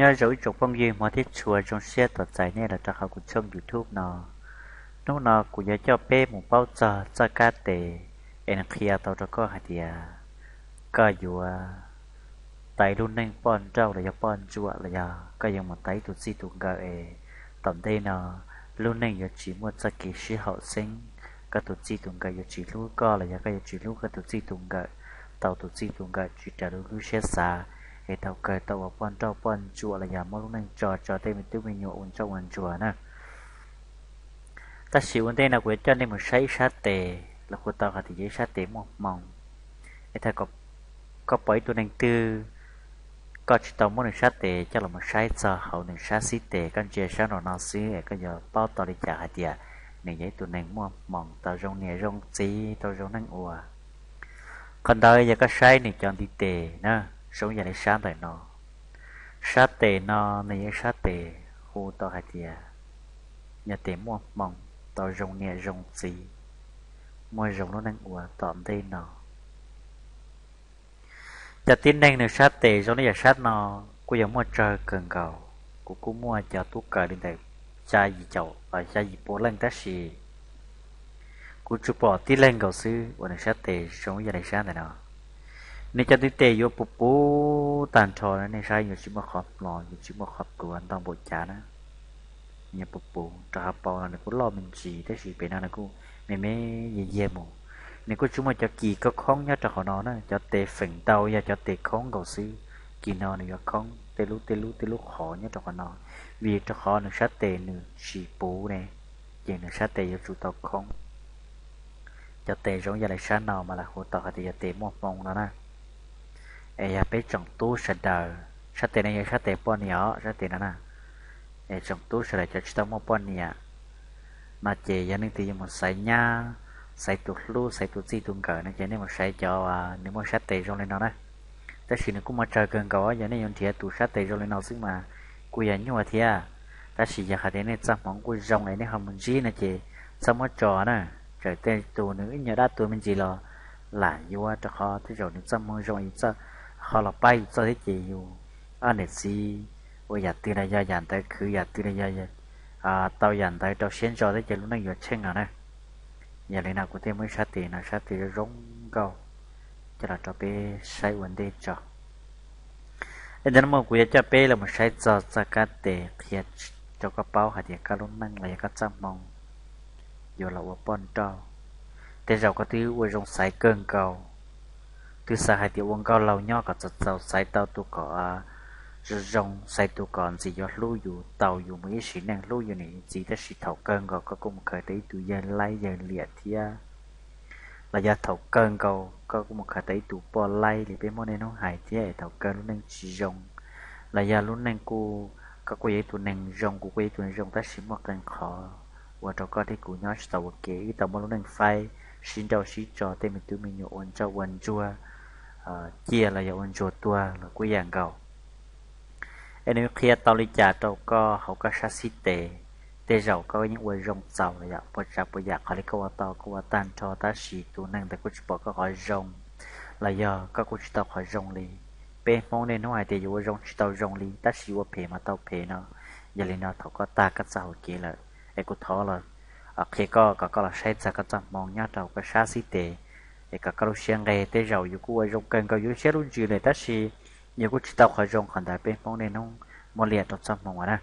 Nyob zoo ib tsoom phooj ywg hmov thiab tshua, zoo siab tos txais nej los rau hauv kuv tshooj YouTube no. Hnub no kuv yuav coj peb mus paub txog txoj kab tes es nws qhia tau rau koj hais tias koj yuav tau lub neej poj nrauj los yog poj ntsuam los yog koj yuav mus tau ib tug txij tus nkawm es tom ntej no lub neej yuav tsis muaj txoj kev sib haum xeeb, koj tus txij tus nkawm yuav tsis hlub koj los yog koj yuav tsis hlub koj tus txij tus nkawm, tau tus txij tus nkawm tsis raws li lub siab xav, es thaum kawg tau ua poj nrauj poj ntsuam los yog muab lub neej tso tso tej me tub me nyuam ua ntsoj ua ntsuag na. Tab sis ua ntej no kuv yuav coj nej mus saib ib sab tes los kuj tau hais tias yog ib sab tes muaj hmoo. Es thaum koj pom ib tug neeg twg koj tsis tau muab nws sab tes coj los mus saib txog hauv nws sab xib tes, koj ntsia sab nraum no xwb es koj yuav paub tau li cas hais tias nws yog ib tug neeg muaj hmoo, tau zoo niam zoo txiv, tau zoo neej ua? Qhov ntawd yog koj saib nws cov ntiv tes na, zoo yam li sab ntawm no. Sab tes no nws yog ib sab tes hu tau hais tias yog tes muaj hmoo, tau zoo niam zoo txiv, muaj zoo lub neej ua tom ntej no. Cov tib neeg nws sab tes zoo li yam sab no kuj yog muaj tsawg kawg nkaus. Kuv kuj muaj cov tub kawm li ntawm xya yim caum, xya yim pua leej tab sis kuv tsuas pom tib leeg nkaus xwb uas nws sab tes zoo yam li sab ntawm no. Nws cov ntiv tes yuav puv puv tag nrho, nej saib yuav tsis muaj qhov hmlos, yuav tsis muaj qhov pluav ntau npaum cas na. Nws puv puv rau hauv paus no nws kuj loj me ntsis tab sis pem no nws kuj me me yiag yiag mus. Nws kuj tsis muaj cov kis khoob khoob nyob rau qhov no na, cov tes feem ntau yog cov tes khoob nkaus xwb. Kis no nws yuav khoob tej lub tej lub tej lub qhov nyob rau qhov no, vim rau qhov nws sab tes nws tsis puv ne, ces nws sab tes yuav tsum tau khoob. Cov tes zoo yam li sab no mas lawv hu tau hais tias yog tes muaj hmoo no na. Es yog peb tsoom tub sawv daws, sab tes no yog sab tes poj niam os, sab tes no na. Es tsoom tub sawv daws cov tsis tau muaj poj niam no ces yog leej twg yuav mus xaiv nyab, xaiv tus hlub, xaiv tus txij tus nkawm no ces nej mus xaiv cov nws muaj sab tes zoo li no na. Tab sis nws kuj muaj tsawg kawg nkaus, yog nej yuav nrhiav tus sab tes zoo li no xwb mas kuj yog nyuaj thiab. Tab sis yog hais tias nej txoj hmoov kuj zoo es nej ho mus ntsib no ces txhob muab tso na. Txawm tej tus nws ib nyuag dab tuag me ntsis los lam yuav, rau qhov tej zaum nws txoj hmoov zoo es ho los pab yus txoj thiab ces yus ob niam txiv ua yam twg los yog yam ntawd, khwv yam twg los yog tau yam ntawd rau siab ntso thiab ces lub neej yuav tsheej no na. Yog li no kuv thiaj muab ib sab tes no, sab tes zoo zoo nkauj coj los rau peb saib ua ntej tso. Es ntawm no kuv yuav coj peb los mus saib txog txoj kab tes qhia rau koj paub hais tias koj lub neej los yog koj txoj hmoo yuav los ua poj nrauj. Tej zaum koj twb ua zoo xaiv kawg nkaus, twb xav hais tias ua nkauj laug nyob kom txaus txaus, xaiv tau tus kom zoo zoo, xaiv tus kom ntxim yuav hlub yus, tau yus mus ib sim neej, hlub yus niam yus txiv, tab sis thaum kawg nkaus koj kuj mus khaws tau ib tug yawg laib yawg liam thiab. Los yog thaum kawg nkaus koj kuj mus khaws tau ib tug poj laib li peb Hmoob niaj hnub hais thiab, es thaum kawg lub neej tsis zoo. Los yog lub neej kuj, koj kuj yog ib tug neeg zoo, kuv kuj yog ib tug neeg zoo, tab sis muaj qee qhov ua rau koj thiab kuv nyob tsis tau ua ke, wb tau muaj lub neej faib, sib nrauj sib tso, tej me tub me nyuam ua ntsoj ua ntsuag ciaj los yog ua ntsuag tuag los kuj yam nkaus. Es nws qhia tau li cas rau koj hauv koj sab xib tes? Tej zaum koj yeej ua zoo txaus los yog puas tsav puas yam qhov li koj ua tau koj ua tag nrho, tab sis tus neeg ntawd kuj tsis pom koj qhov zoo, los yog koj kuj tsis tau qhov zoo li. Peb Hmoob niaj hnub hais tias yus ua zoo tsis tau zoo li, tab sis ua phem mas tau phem no. Yog li no thaum koj tag koj txoj hauv kev lawm, es kuv thov los qhia koj kom koj los saib txog koj txoj hmoo nyob rau koj sab xib tes, es kom koj lub siab nqig. Tej zaum yus kuj ua zoo kawg nkaus yus lub siab lub ntsws lawm, tab sis yus kuj tsis tau qhov zoo. Qhov ntawd peb Hmoob niaj hnub muab liam rau txoj hmoo na.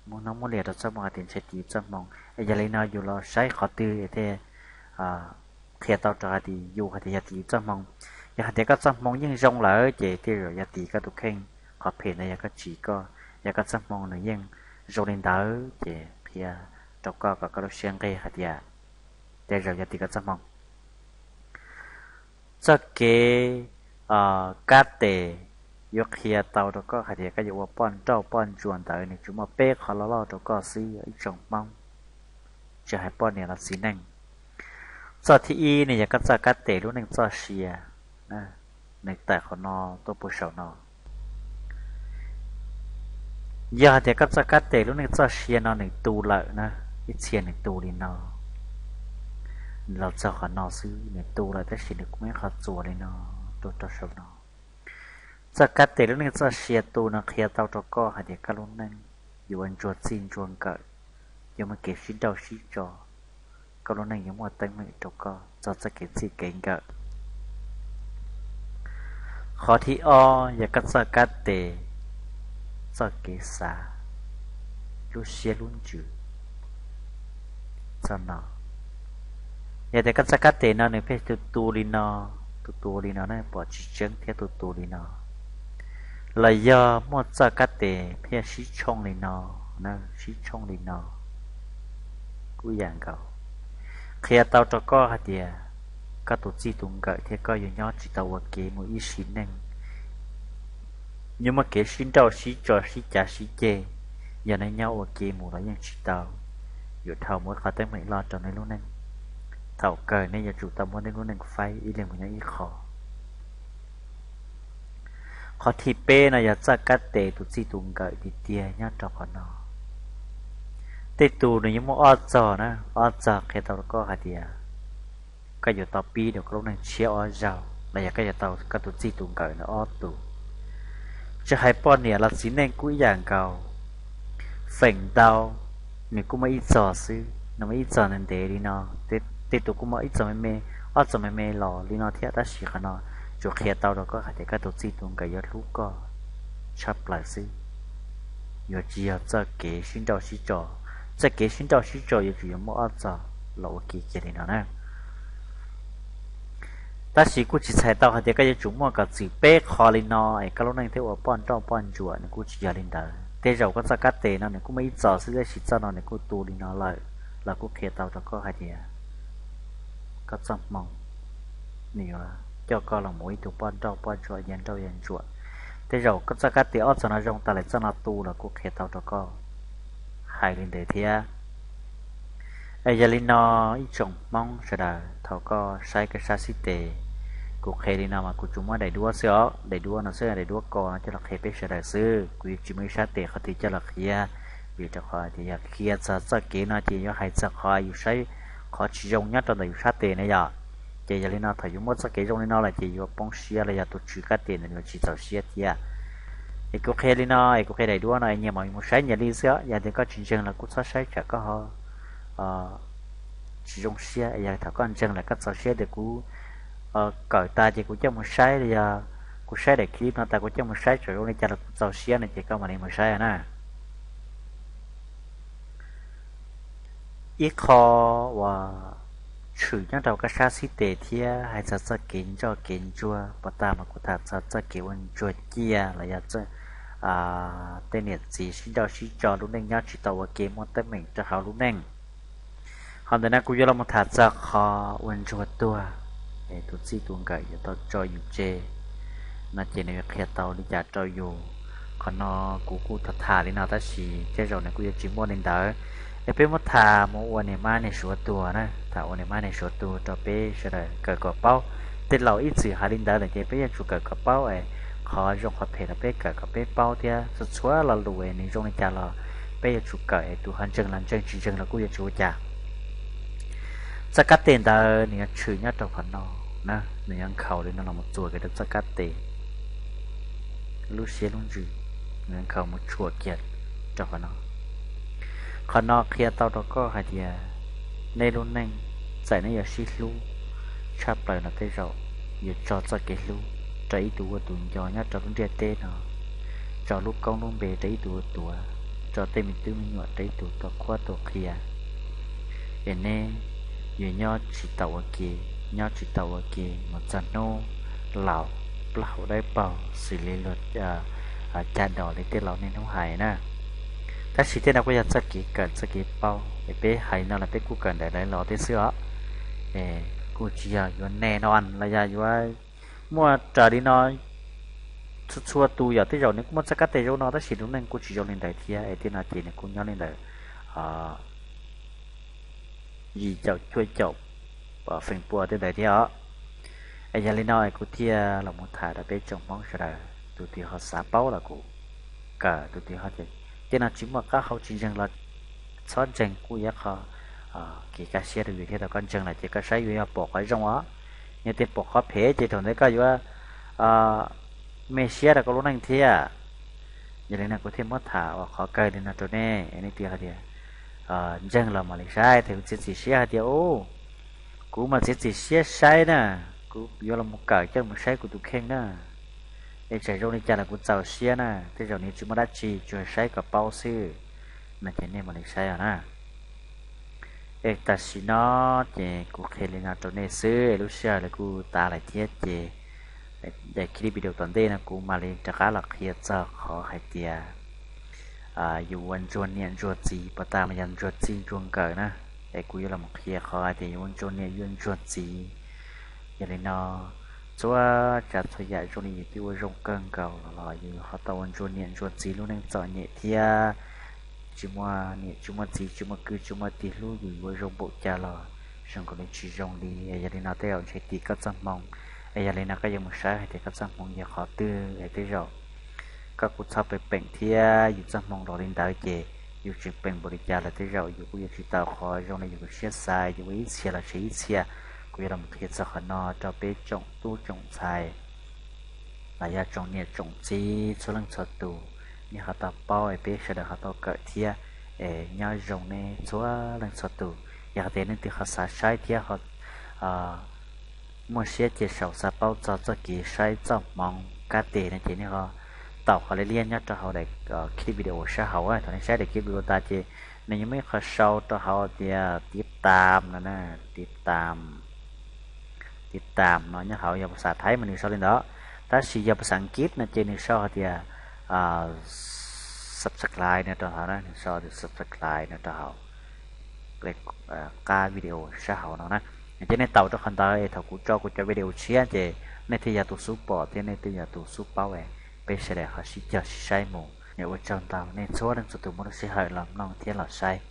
Muaj hnub muab liam rau txoj hmoo hais tias ntshai tim yus txoj hmoo. Es yog li no yus los saib qhov twg es thiaj qhia tau rau hais tias yus hais tias yog tim yus txoj hmoo. Yog hais tias koj txoj hmoo yeej zoo lawm ces tej zaum yog tim koj tus kheej, qhov phem ntawd yog koj tsim koj. Yog koj txoj hmoo nws yeej zoo li ntawd ces qhia rau koj kom koj lub siab nqig hais tias tej zaum yog tim koj txoj hmoo. Txoj kev kab tes yuav qhia tau rau koj hais tias koj yuav ua poj nrauj poj ntsuam ntawd nws tsuas muaj peb qhov loj loj rau koj xwb ib tsoom Hmoob, tsis hais poj niam los txiv neej. Txoj thib ib ne yog koj txoj kab tes lub neej txoj sia, nws tawm qhov no tuaj puag saum no. Yog hais tias koj txoj kab tes lub neej txoj sia no nws tu lawm na, ib txhia nws tu li no, los txog qhov no xwb nws tu lawm tab sis nws kuj muaj ib qho txuas li no tuaj rau saum no. Txoj kab tes lub neej txoj sia tu no qhia tau rau koj hais tias koj lub neej yuav ua ntsuag txij ntsuag nkawm, yuav muaj kev sib nrauj sib tso, koj lub neej yuav muaj teeb meem rau koj txog txoj kev txij kev nkawm. Qhov thib ob yog koj txoj kab tes, txoj kev xav, lub siab lub ntsws. Txog no, yog tias koj txoj kab tes no nws pheej tu tu li no, tu tu li no ne, pom tsis tseeb thiab tu tu li no, los yog muaj txoj kab tes pheej sib tshooj li no, sib tshooj li no, kuj yam nkaus, qhia tau rau koj hais tias koj tus txij tus nkawm thiab koj yuav nyob tsis tau ua ke mus ib sim neej. Yuav muaj kev sib nrauj sib tso sib cav sib ceg, yog nej nyob ua ke mus los yeej tsis tau, yuav dhau mus ib qhov teeb meem loj rau nej lub neej. Thaum kawg nej yuav tsum tau muab nej lub neej faib ib leeg mus nyob ib qho. Qhov thib peb no yog txoj kab tes tus txij tus nkawm tiag tiag nyob rau qhov no. Tej tus nws yuav muaj ob txog na, ob txog qhia tau rau koj hais tias koj yuav tau pib rau koj lub neej tshiab ob zaug los yog koj yuav tau koj tus txij tus nkawm ntawd ob tug. Tsis hais poj niam los txiv neej kuj ib yam nkaus, feem ntau nws kuj muaj ib txog xwb, nws muaj ib txog ntev ntev li no, tej tus kuj muaj ib txog me me, ob txog me me los li no thiab, tab sis qhov no tsuas qhia tau rau koj hais tias koj tus txij tus nkawm yuav hlub koj tshaj plaws xwb. Yuav tsis yog txoj kev sib nrauj sib tso, txoj kev sib nrauj sib tso yuav tsum yuav muaj ob txog los ua ke kiag li no na. Tab sis kuj tsis txhais tau hais tias koj yuav tsum muaj kom txwm peb qho li no es koj lub neej thiaj ua poj nrauj poj ntsuam, nws kuj tsis yog li ntawd. Tej zaum koj txoj kab tes no nws kuj muaj ib txog xwb, tab sis txoj no nws kuj tu li no lawm, los kuj qhia tau rau koj hais tias koj txoj hmoo nws yuav coj koj los mus ib tug poj nrauj poj ntsuam, yag nrauj yag ntsuam. Tej zaum koj txoj kab tes ob txog no zoo tas lawm, txoj no tu los kuj qhia tau rau koj hais li ntawd thiab. Es yog li no, ib tsoom Hmoob sawv daws, thaum koj saib koj sab xib tes, kuv qhia li no mas kuv tsuas muab daim duab xwb os, daim duab no xwb, daim duab ko no coj los qhia peb sawv daws xwb, kuv yuav tsis muaj ib sab tes qhov twg coj los qhia, vim rau qhov tias yog qhia txog txoj kev no ces yuav hais txog qhov yus saib qhov tsis zoo nyob rau ntawm yus sab tes na yom. Ces yog li no thaum yus muaj txoj kev zoo li no lawm ces yuav poob siab los yog tus tswv kab tes ntawd yuav tsis txaus siab thiab. Es kuv qhia li no, es kuv qhia daim duab no es nyias mam mus saib nyias li xwb os, yog tias koj tsis ntseeg los kuj txhob saib tsam koj ho tsis zoo siab, yog thaum koj ntseeg lawm koj txaus siab tias kuv kawm tas ces kuv coj mus saib, los yog kuv saib daim clip no tas kuv coj mus saib tsam zoo li cas los kuv txaus siab no ces koj mam li mus saib na. Ib qho uas tshwm nyob rau koj sab xib tes thiab hais txog txoj kev nroj kev ntsuag, puag ta mas kuv tham txog txoj kev ua ntsuag ciaj los yog tej niam txiv sib nrauj sib tso lub neej nyob tsis tau ua ke muaj teeb meem rau hauv lub neej. Qhov ntawm no kuv yuav los mus tham txog qhov ua ntsuag tuag, tus txij tus nkawm yuav tau tso yus tseg no ces nws yuav qhia tau li cas rau yus. Qhov no kuv kuj tham tham li no tab sis tej zaum nws kuj yuav tsis muaj li ntawd. Es peb muab tham mus ua niam mab niam suav tuag na, tham ua niam mab niam suav tuag rau peb sawv daws kawm kom paub. Tej laus ib txwm hais li ntawd lawm ces peb yuav tsum kawm kom paub es qhov zoo qhov phem los peb kawm kom peb paub thiab txhua txhua lo lus es nws zoo li cas los peb yuav tsum kawm es tus ho ntseeg los ntseeg, tsis ntseeg los kuj yuav tsum ua cas. Txoj kab tes ntawd nws yuav tshwm nyob rau qhov no na, nws yuav nkhaus li no los mus txuas kiag rau txoj kab tes, lub siab lub ntsws, nws yuav nkhaus mus tshuam kiag rau qhov no. Qhov no qhia tau rau koj hais tias nej lub neej txawm nej yuav sib hlub tshaj plaws los tej zaum yuav tso txoj kev hlub rau ib tug ua tus nco nyob rau lub ntiaj teb no, tso lub koob lub npe rau ib tug ua tuav, tso tej me tub me nyuam rau ib tug tua qhuab tua qhia. Es neb yuav nyob tsis tau ua ke, nyob tsis tau ua ke mus txog hnub laus plaub hau dawb paug xws li luag cag dos li tej laus niaj hnub hais na. Tab sis tej no kuj yog txoj kev kawm txoj kev paub es peb hais no los peb kuj kawm ntawm lawv los tej xwb os. Kuj tsis yog yuav nej no los yog yuav muaj raws li no txhua txhua tus, yog tej zaum nws kuj muaj txoj kab tes zoo no tab sis lub neej kuj tsis zoo li ntawd thiab es tej no ces nws kuj nyob li ntawm yim caum cuaj caum feem pua tej ntawd thiab os. Es yog li no es kuv thiaj los mus tham rau peb tsoom Hmoob sawv daws, tus twg ho xav paub los kuj kawm, tus twg ho tias tej no tsis muaj qab hau tsis ntseeg los txhob ntseeg, kuj yog qhov kev kaj siab rau yus thiab. Thaum koj ntseeg lawm ces koj saib yuav yog pom qhov zoo os, yog tias pom qhov phem ces thaum ntawd koj yuav me siab rau koj lub neej thiab. Yog li no kuv thiaj muab tham ua qhov kawg li no rau nej, nej twb hais tias ntseeg los mam li saib, thiab kuv txiav txim siab hais tias u, kuv mas txiav txim siab saib na, kuv yuav los mus kawm coj mus saib kuv tus kheej na, es txawm zoo li cas los kuv txaus siab na, tej zaum nws tsis muaj dab tsi, tsuas saib kom paub xwb, no ces nej mam li saib os na. Es tam sim no ces kuv qhia li no rau nej xwb, lub sij hawm lawv kuj tas lawm thiab ces, daim clip video tom ntej no kuv mam li rov qab los qhia txog qhov hais tias yus ua ntsuag niam ntsuag txiv, puas tas mas yog ntsuag txij ntsuag nkawm na. Es kuv yuav los qhia qhov hais tias yus ua ntsuag niam yus ua ntsuag txiv. Yog li no, txhua tsav txhua yam zoo li yus twb ua zoo kawg nkaus los los yus ho tau ua ntsuag niam ntsuag txiv lub neej txom nyem thiab tsis muaj niam tsis muaj txiv tsis muaj kwv tsis muaj tij hlub yus yuav zoo npaum cas los zoo nkaus li tsis zoo li. Yog li no tej zaum ntshe tim koj txoj hmoo. Es yog li no koj yuav mus saib hais tias koj txoj hmoo yog qhov twg, es tej zaum koj kuj txhob peem peem thiab, yus txoj hmoo los li ntawd ces yus tseem peem npaum li cas los tej zaum yus kuj yuav tsis tau qhov zoo li yus siab xav, yus ua ib txhia los tseg ib txhia. Kuv yuav los qhia txog qhov no rau peb tsoom tub tsoom ntxhais los yog tsoom niam tsoom txiv txhua leej txhua tus, nej ho tau paub es peb sawv daws ho tau kawm thiab. Es nyob zoo nej txhua leej txhua tus, yog hais tias nej twb ho xav saib thiab muaj siab cia saum xav paub txog txoj kev saib txoj hmoov kab tes no ces nej ho taum qhov liab liab nyob rau hauv daim clip video sab hauv. Thaum nej saib daim clip video tas ces nws yuav muaj ib qho sau rau hauv tias tiv tam no na, tiv tam, tiv tam no nyob hauv, yog phas xas Thaib mas nws sau li ntawd, tab sis yog phas xas Askiv no ces nws sau hais tias subscribe no rau hauv na, nws sau tias subscribe no rau hauv qab video sab hauv no na. Ces nej taum rau qhov ntawd es thaum kuv tso kuv cov video tshiab ces nej thiaj yog tus xub pom thiab nej thiaj yog tus xub paub es peb sawv daws ho sib cog sib saib mus. Ua tsaug ntau nej txhua leej txhua tus muaj lub sij hawm los mloog thiab los saib.